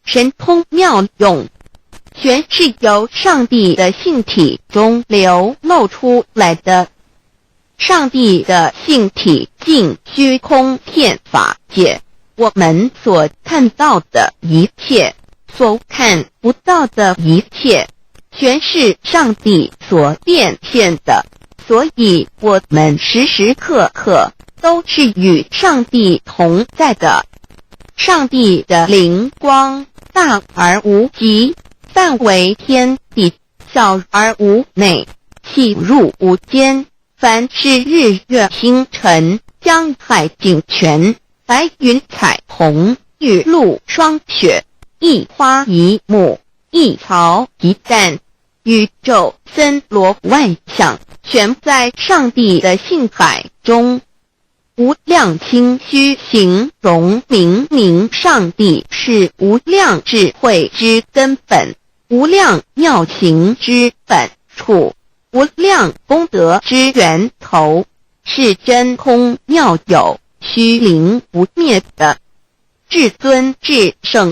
神通妙用，全是由上帝的性體中流露出來的。上帝的性體盡虛空遍法界，我們所看到的一切，所看不到的一切，全是上帝所變現的。所以，我們時時刻刻都是與上帝同在的。上帝的靈光大而無極，範圍天地，小而無內，細入無間。凡是日月星辰、江海井泉、白雲彩虹、雨露霜雪，一花一木、一草一蛋，宇宙森羅萬象，全在上帝的性海中。無量清虛形容明明上帝是無量智慧之根本，無量妙行之本處，無量功德之源頭，是真空妙有、虛靈不滅的至尊至聖。